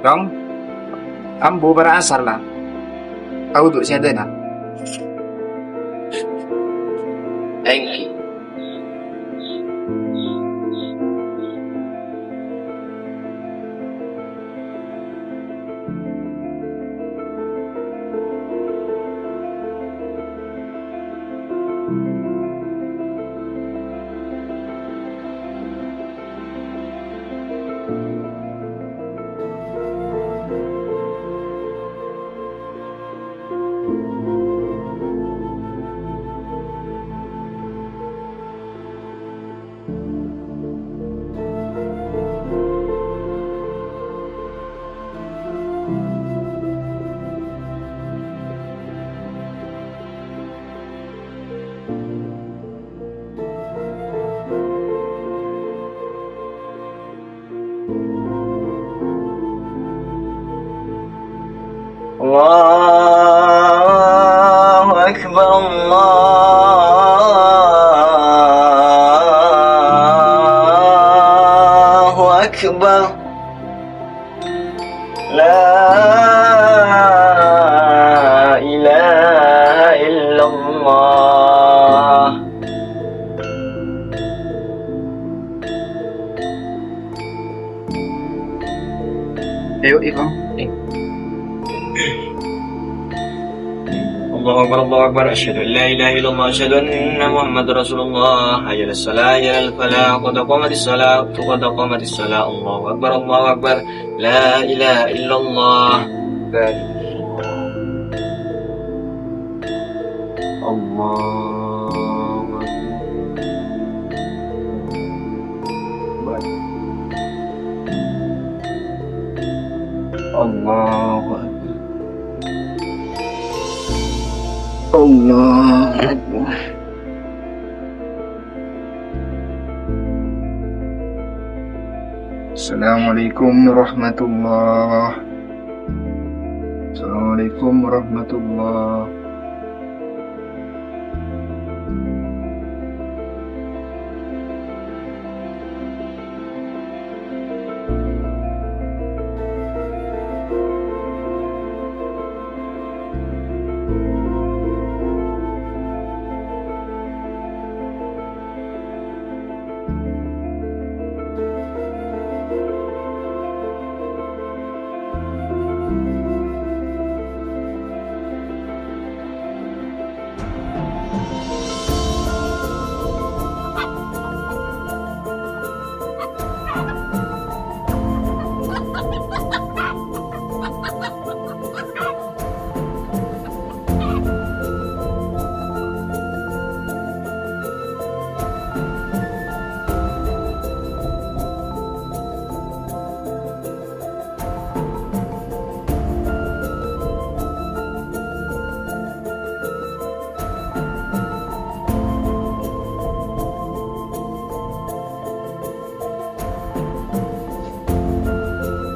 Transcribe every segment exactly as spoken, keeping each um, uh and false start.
Kong, ambu para asar la. Awudu' sè adâna. Èngghi. الله أكبر، الله أكبر. لا إله إلا الله. Ayo, Imam. الله أكبر، الله أكبر، أشهد أن لا إله إلا الله، أشهد أن محمدا رسول الله، حي على الصلاة، حي على الفلاح، قد قامت الصلاة، قد قامت الصلاة، الله أكبر، الله أكبر، لا إله إلا الله. الله أكبر. الله أكبر. الله أكبر. السلام عليكم ورحمة الله. السلام عليكم ورحمة الله.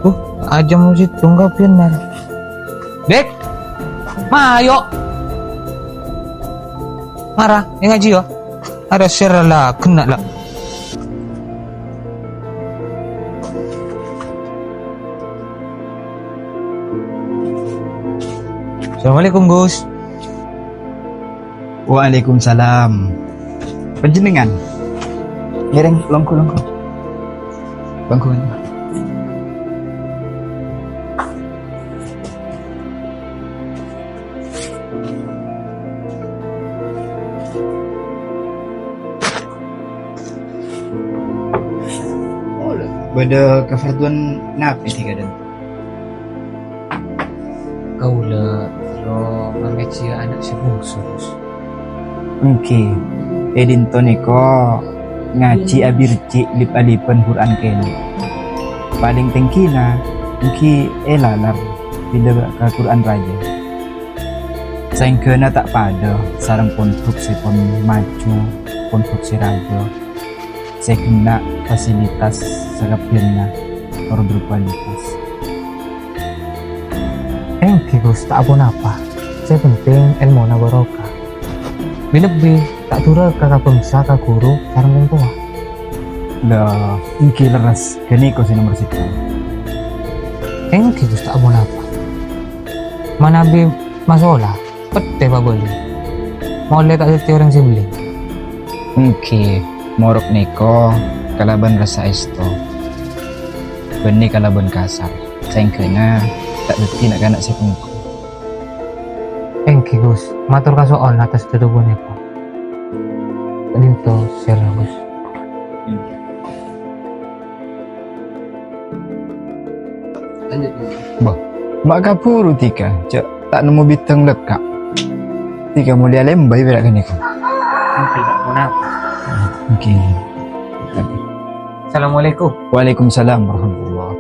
Uh, ajâm sèttong ka bhender. Dek! Mayu! Mara, è ngajhi, yo. Arè sèra la, kennè' la. Assalamualaikum, Gus. Waalaikumsalam. Panjhennengngan? Ngèrèng, longghu, longghu. Longghu. Bâdâ kaparlowan napè è kadhâng? Kaulâ terro mangajhiyâ ana' sè bungsu, Gus. Èngghi, è dinto nèko ngajhi abirji' lip-alipan Qur'an kènè'. Palèng tèngghina èngghi è Lalar bilâ ka Qur'an rajâ. Saèngghâna ta' padâ sareng pondhuk sè pon maju, pondhuk sè rajâ, sè ghenna' fasilitas sakabbhiyanna noro' berkualitas. Èngghi, Gus, ta' ponapa. Sè penting èlmona barokah. Bi-, lebbi ta' duraka ka bângsa, ka ghuru, sareng orèng towa. Lah, èngghi lerres, ghânèka sè nomer sèttong. Èngghi, Gus, ta' ponapa. Manabi masola, pettè pabâli. Molè ta' dhâddhi orèng sè bellin. Èngghi, morok nèko kalabân rassa èsto. Bânnè kalabân kasar. Saèngghâna ta' dhâddhi na'-kana' sè bengko. Èngghi, Gus. Mator kaso'on atas dhâdhâbu nèko. Ka'dinto sèra, Gus. Lanjut, Gus. Bâh, ma' kabhuru dhika, jhâ' ta' nemmo bidhâng lekka'. Dhika molèya lèmbâi pèra' ghânèka. Mungkin tak ponapa. Oke. Assalamualaikum. Waalaikumsalam warahmatullah.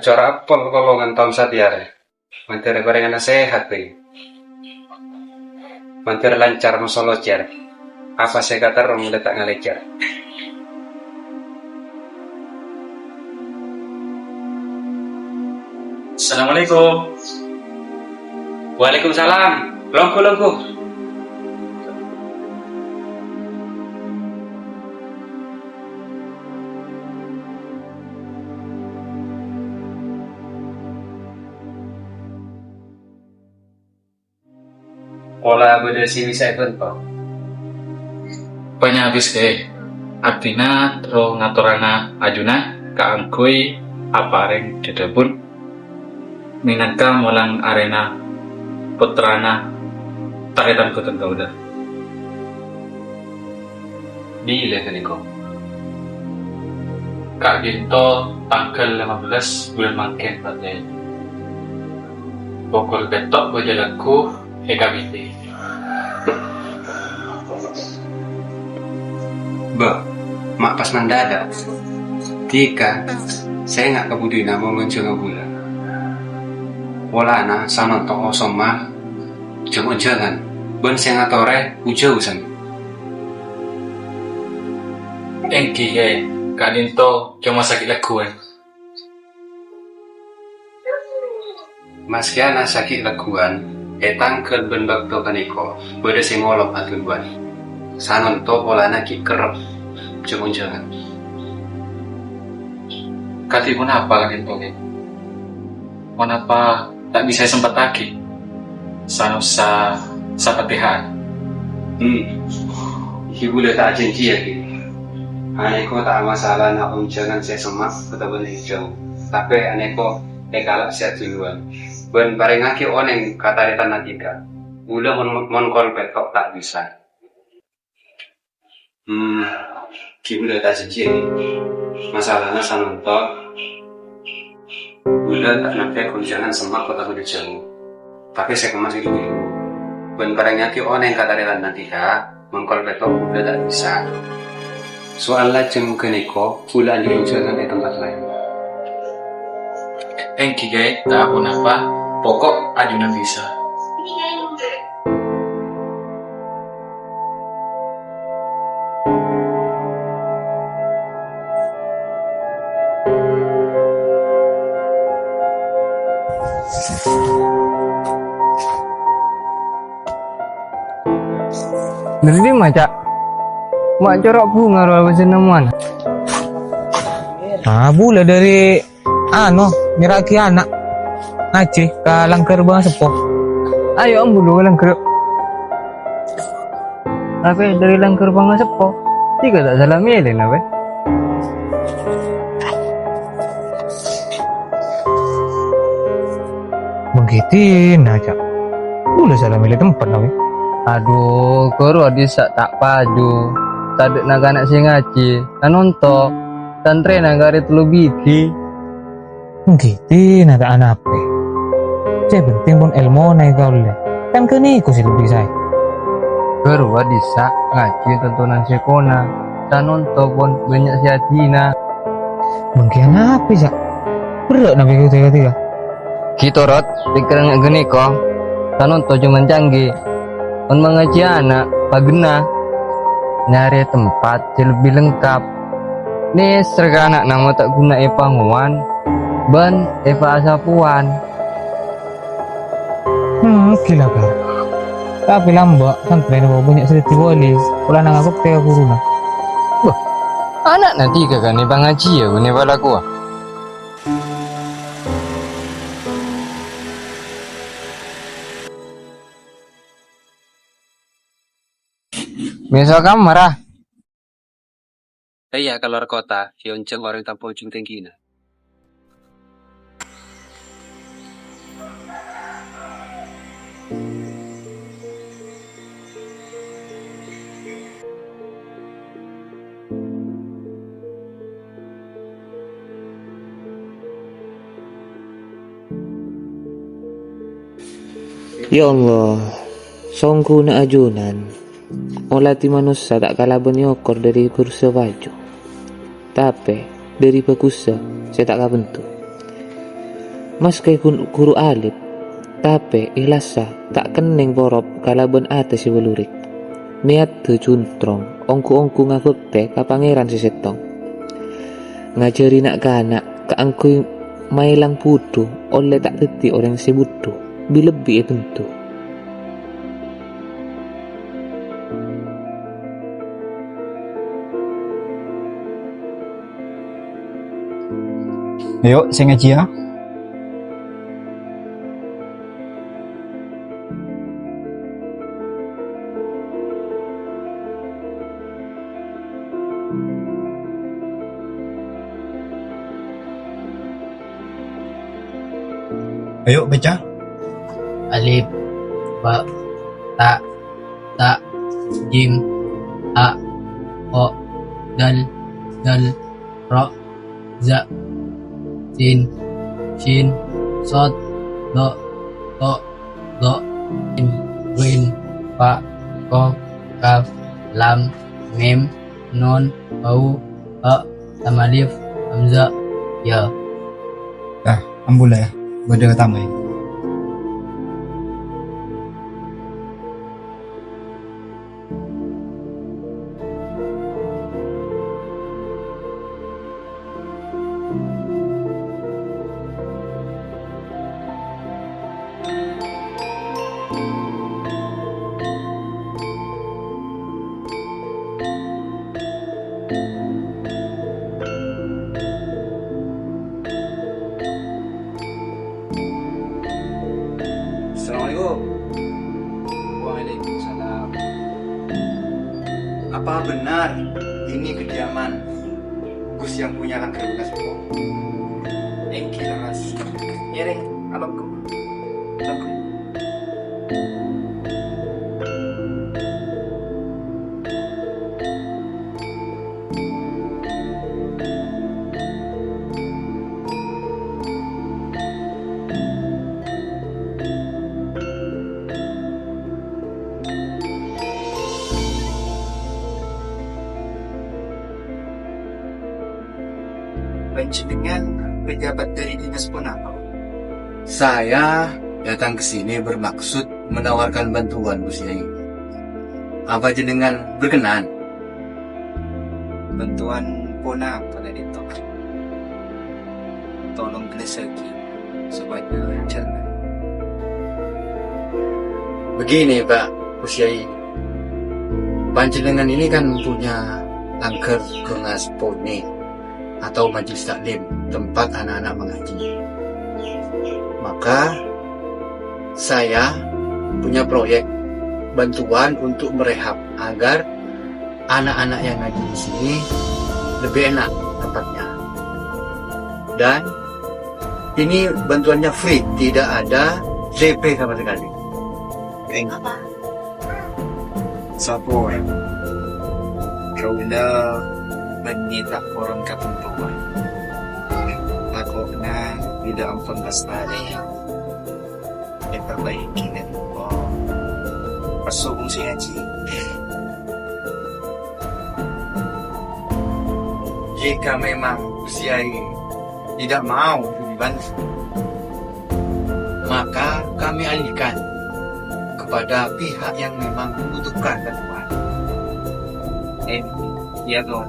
Cora' apel kolongan taon satèya rè. Mandhâr èparèngana sehat, Bhâi. Mandhâr lancar masolo, Cèr. Apa sè èkaterro mula ta' ngalècèr. Assalamualaikum. Waalaikumsalam. Longghu, longghu. Pola bâdâ sè bisa èbânto. Panyabis, Kè. Abdhina terro ngatorana ajuna kaangghuy aparèng dhâdhâbun mènangka molang arèna pottrana tarètan bhunten kaulâ. Bilâ ghânèka? Ka'dinto tangghâl lèma bellâs bulân mangkèn, Patè. Pokol pètto' bâjâ lagghu è Kabitè. Bâ, ma' pas mandhâdhâk. Dhika, sènga' kabudina mon ngonjhânga bulâ. Polana sanonto' osomma jhâng-onjhângan, bân sè ngatorè hu-jhâusan. Èngghi, Kè, ka'dinto coma sakè' lagghuwân. Maskèna sakè' lagghuwân, è tangghâl bân bâkto ghânèka bâdâ sè ngolok adhâbuwân. Sanonto' polana ghi' kerrep jhâng-onjhângan. Kadhi ponapa ka'dinto, Kè? Ponapa ta' bisa èsempettaghi sanaossa sapatèhan? Hmm. Ghi' bulâ ta' ajhânjhiyâ, ghi. Anèko ta' masalana onjhângan sè semma' otabâ neng jhâu. Tapè anèko èkala' sè adhâbuwân. Bân parèngaghi onèng ka tarètanna dhika. Bulâ mon, mon kol pètto' ta' bisa. Hmm, ghi' bulâ ta' ajhânjhiyâ, ghi. Masalana sanonto', bulâ ta' nampè onjhângan semma' otabâ neng jhâu. Tapè sè kemma sè dhu-, bân parèngaghi onèng ka tarètanna dhika, mon kol pètto' bulâ ta' bisa. Soal lajeng ghânèka bulâ anḍi' onjhângan è tempat laèn. Èngghi, Kè, ta' ponapa, poko' ajuna bisa. Dhâri dimma, Ca'? Ma' coro' bhunga rowa bâ'na sè nemmowan. Ah, bulâ dhâri Anu, nyerra'aghi ana' ngajhi ka langghâr pangaseppo. Ayo, ambu lu ka langghâr. Tapè dhâri langghâr pangaseppo, dhika ta' sala mèlè, na, wè? Mangghidina, Ca'. Bulâ sala mèlè tempat, na, wè? Adhu, ghuru ḍissa' ta' paju. Taḍâ' na'-kana' sè ngajhi, tanonto', santrèna karè tello bighi. Èngghi, dhina ta' anapè. Sè penting pon èlmona èkaollè. Kan ghânèka sè lebbi saè. Ghâruwa ḍissa' ngajhi tontonan sè kona, tanonto' pon bânnya' sè adhina. Èngghi anapè, Ca'? Berrâ' napè ghâ-, ghâ-, ghâ-, ghâ-? Ghi torot pèkkèran ghânèka. Kan onto coma canggih. Mon mangajiyâ ana' pagghâna nyarè tempat sè lebbi lengkap. Nèser ka ana'na mon ta' ghuna èpangowan bân èpaasapowan. Hmm, ghilâ, Kak. Tapè lambâ', santrèna bânnya' sè dhâddhi wali, polana ngabhâktè ka ghuruna. Wah, ana'na dhika kan èpangajiyâ bân èpalakowa. Mèso kamar, ah. Iyâ, kalowar kottha, èonjhâng orèng tanpa ujung tengghina. Ya Allah, songghuna ajunan, oladhi manossa ta' kalabân èokor dhâri bhârussa paju, tapè dhâri bhâghussa sè ta' kabendhu. Maskè ghun-, ghuru alim, tapè ihlassa ta' kennèng porop kalabân atè sè balurik. Nèyaddhâ jhuntrong, ongghu-ongghu ngabhâktè ka Pangèran sè sèttong. Ngajhâri na'-kana' kaangghuy maèlang budhu ollè ta' dhâddhi orèng sè budhu, bi-, lebbi èbendhu. Ayo, sè ngajhiyâ. Ayo, baca. Alif, ba, ta, ta, jim, ha, kho, dal, zal, ra, za, sin, shin, shod, do, to, do, mim, ghin, fa, kof, kaf, lam, mim, nun, wau, ha, tam alif, hamzah, ya. Nah, ambu la, yâ. Bâdâ tambahi. Assalamualaikum. Waalaikumsalam. Apa benar ini kediaman Gus yang punya langgar bekas pokok? Èngghi, leres. Ngèrèng, alokku. Alokku. Panjhennengngan pejabat dari dinas ponapa? Saya datang ke sini bermaksud menawarkan bantuan, Gus Yai. Apa jenengan berkenan? Bantuan ponapa, Raden Topan? Tolong jelasagi supaya jelas. Begini, Pak Gus Yai. Panjenengan ini kan punya langgar Gungas Pone atau majelis taklim, tempat anak-anak mengaji. Maka, saya punya proyek bantuan untuk merehab agar anak-anak yang ngaji di sini lebih enak tempatnya. Dan ini bantuannya free, tidak ada D P sama sekali. Enggak. Sapa, ya? Kaula bânnè ta' poron katempowan. Lako'na bilâ ampon lastarè èpabaiki nèko. Pas sobung sè ngajhi. Jika memang Gus Yai tidak mau dibantu, maka kami alihkan pada pihak yang memang membutuhkan bantuan. Eh, iyâ, Gon.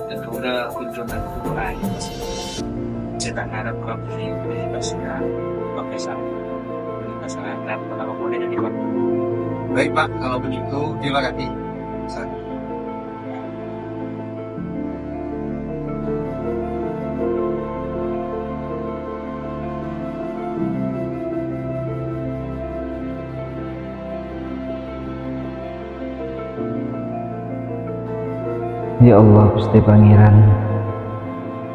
Tentorra kunjungan guru alim. Sè ta' ngarep ka budi, budi pasina, pakai sama. Budi pasina, kenapa, kenapa boleh jadi waktu? Baik, Pak, kalau begitu, terima kasih. Ya Allah, Ghustè Pangèran,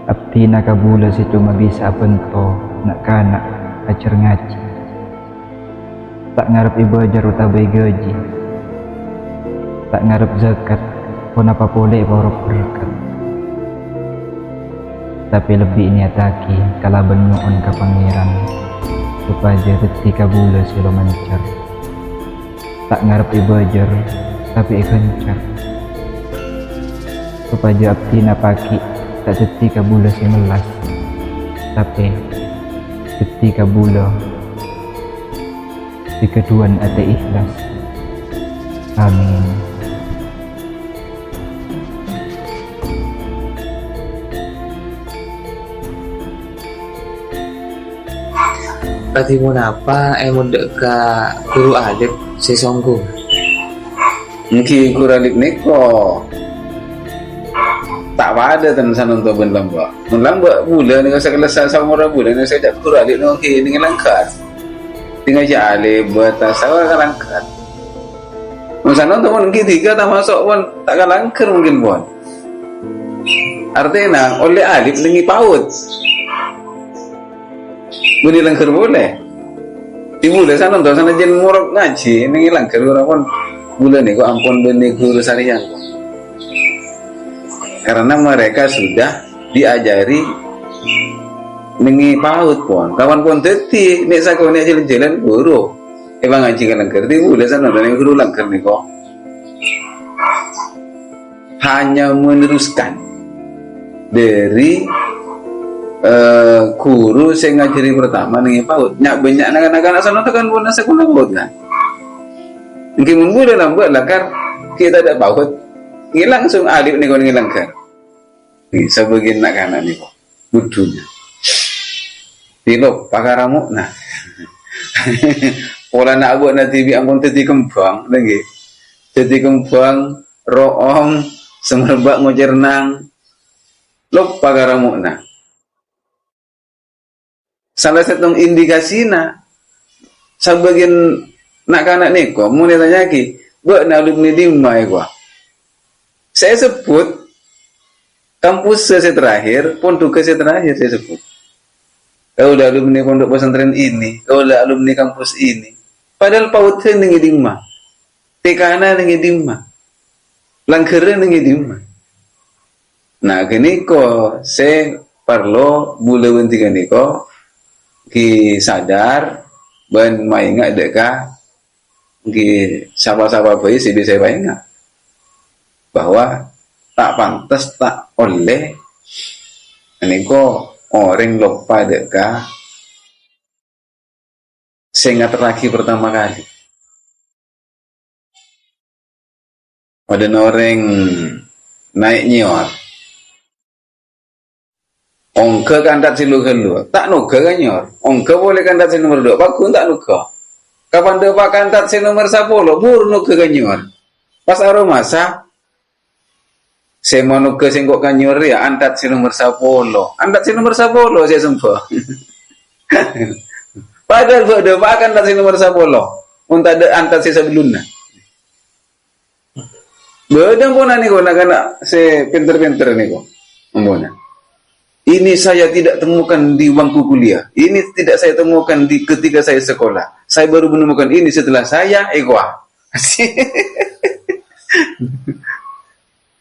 abdhina kabulâ sè coma bisa abhânto na'-kana' ajhâr ngajhi. Ta' ngarep èbâjâr otabâ èghâji. Ta' ngarep zakat, ponapa polè èparop berkat. Tapè lebbi ènèyattaghi kalabân nyo'on ka Pangèran, sopajâ dhâddhi kabulâ sè lomancar. Ta' ngarep èbâjâr, tapè èghâncar. Sopajâ abdhina paghi' ta' dhâddhi kabulâ sè mellas, tapè dhâddhi kabulâ sè ghâdhuwân atè ikhlas. Amin. Kadhi ponapa èmondhâ' ka ghuru alim sè songghuna? Èngghi ghuru alim nèko ta' padâ ten sanonto bân lambâ'. Mon lambâ' bulâ nèko sakellas sa-, saomorra bulâ nèko sè ca'na ghuru alim nèko èngghi nèng langghâr. Tinggal jâ' alim bâtassa kalangghâr. Mon sanonto mon èngghi dhika tamaso' pon ta' kalangghâr mungkin pon. Artèna ollè alim nèng paut. Bânnè langghâr polè. Èbulâ sanonto sanajjân morok ngajhi nèng langghâr ghuru pon. Bulâ nèko ampon bânnè ghuru sarèyan. Karena mereka sudah diajari nèng paut pon. Kapan pon dhâddhi nè' sakonè' jhâlân-jhâlân ghuru. Èpangajhi ka langghâr, dhâddhi bulâ sanonto nèng ghuru langghâr nèko hanya meneruskan dari, eh, ghuru sè ngajhâri pertama nèng paut. Nya'-, bânnya'na na'-kana' sanonto kan pon sakonè' paut, kan? Èngghi mon bulâ lambâ' lakar kita ada paut. Nèng langsung alim nèko nèng langghâr. Nèng sabâgiyân na'-kana' nèko. Budhunya. Tilop, pakaramo'na. Polana abâ'na dhibi' ampon dhâddhi kembhâng, ngghi. Dhâddhi kembhâng, ro'om, sèmarbâ' ngocèrnang. Loppa karamo'na. Sala sèttong indikasina, sabâgiyân na'-kana' nèko, mon ètanya'aghi, "Bâ'na alumni dimma, èkowa?" Sè èsebbhut, kampussa sè terakhir, pondhughâ sè terakhir sè èsebbhut. "Kaulâ alumni pondok pesantren ini, kaulâ alumni kampus ini." Padahal paudhâ nèng è dimma. T K-na nèng è dimma. Langghârrâ nèng è dimma. Nah, ghânèka sè parlo bulâ bân dhika nèko ghi sadar bân maènga' dâ' ka ghi sapa-sapa bhâi sè bisa èpaènga' bahwa ta' pantes, ta' ollè nèko orèng loppa dâ' ka sè ngaterraghi pertama kali. Padâna orèng naè' nyèyor. Ongghâ kantat sè lo-ghâllu, ta' nogghâ ka nyèyor. Ongghâ polè kantat sè nomer dua, pagghun ta' nogghâ. Kapan dâpa' kantat sè nomer sapolo, buru nogghâ ka nyèyor. Pas aromasa, "Sè manogghâ sèngko' ka nyèyor rèya antat sè nomer sapolo." Antat sè nomer sapolo sè sembâ. Padahal bâ' dâpa' antat sè nomer sapolo. Mon tadâ' antat sè sabellunna. Bâdâ ampon nèko na'-kana' sè pènter-pènter nèko. Ampon. "Ini saya tidak temukan di bangku kuliah. Ini tidak saya temukan di ketika saya sekolah. Saya baru menemukan ini setelah saya," èkowa.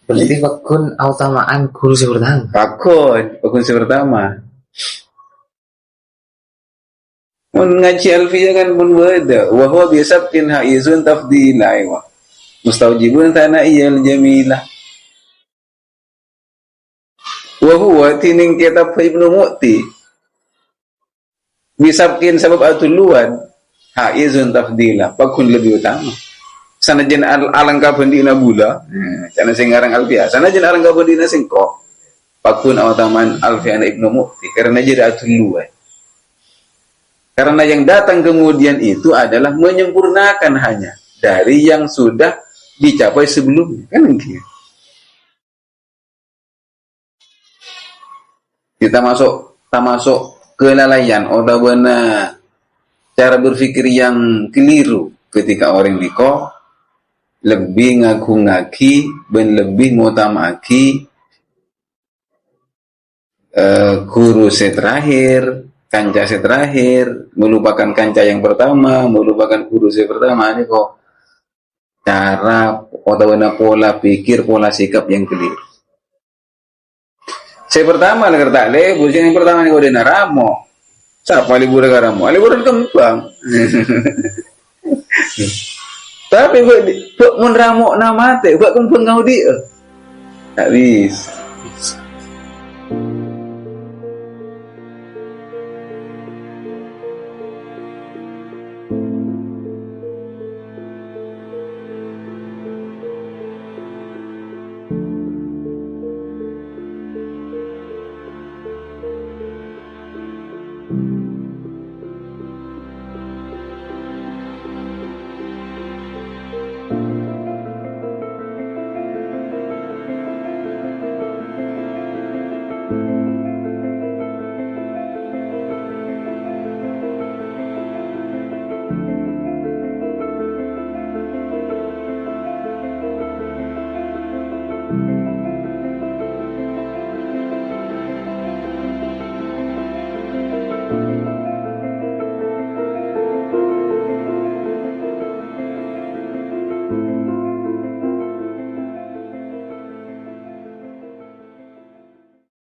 Berarti pagghun aotama'an ghuru sè pertama. Pagghun, pagghun sè pertama. Mon ngajhi Alfiyah kan pon bâdâ. "Wa huwa bi sabqin haizun tafdila," èkowa. "Mustaujibun tsanaiyal jamila." Wa huwa, dhinèng kètab Ibnu Mu'ti. Bi sabqin, sabâb adhuluwân. haizun tafdila, paggun lebbi utama. Sanajjân al-, alangkah bhândhi'na bulâ, eh, ca'na sè ngarang Alfiyah, sanajjân alangkah bhândhi'na sèngko', paggun aotaman Alfiyana Ibnu Mu'ti, karena jârèya adullu, eh. Karena yang datang kemudian itu adalah menyempurnakan hanya dari yang sudah dicapai sebelumnya. Kan gitu. Jadi, termasuk, termasuk kelalaian otabâna cara berpikir yang keliru ketika orèng nèko lebbi ngagungngaghi bân lebbi ngotama'aghi, eh, guru sè terakhir, kanca sè terakhir, melupakan kanca yang pertama, melupakan guru sè pertama, nèko cara otabâna pola pikir, pola sikap yang keliru. Sè pertama, la kerta' lebur. Sè pertama nèko dina ramo. Sapa leburrâ ka ramo? Leburrâ kembhâng. Tapè bâ', bâ' mon ramo'na matè, bâ' kembhâng ngaodi'â? Ta' bisa.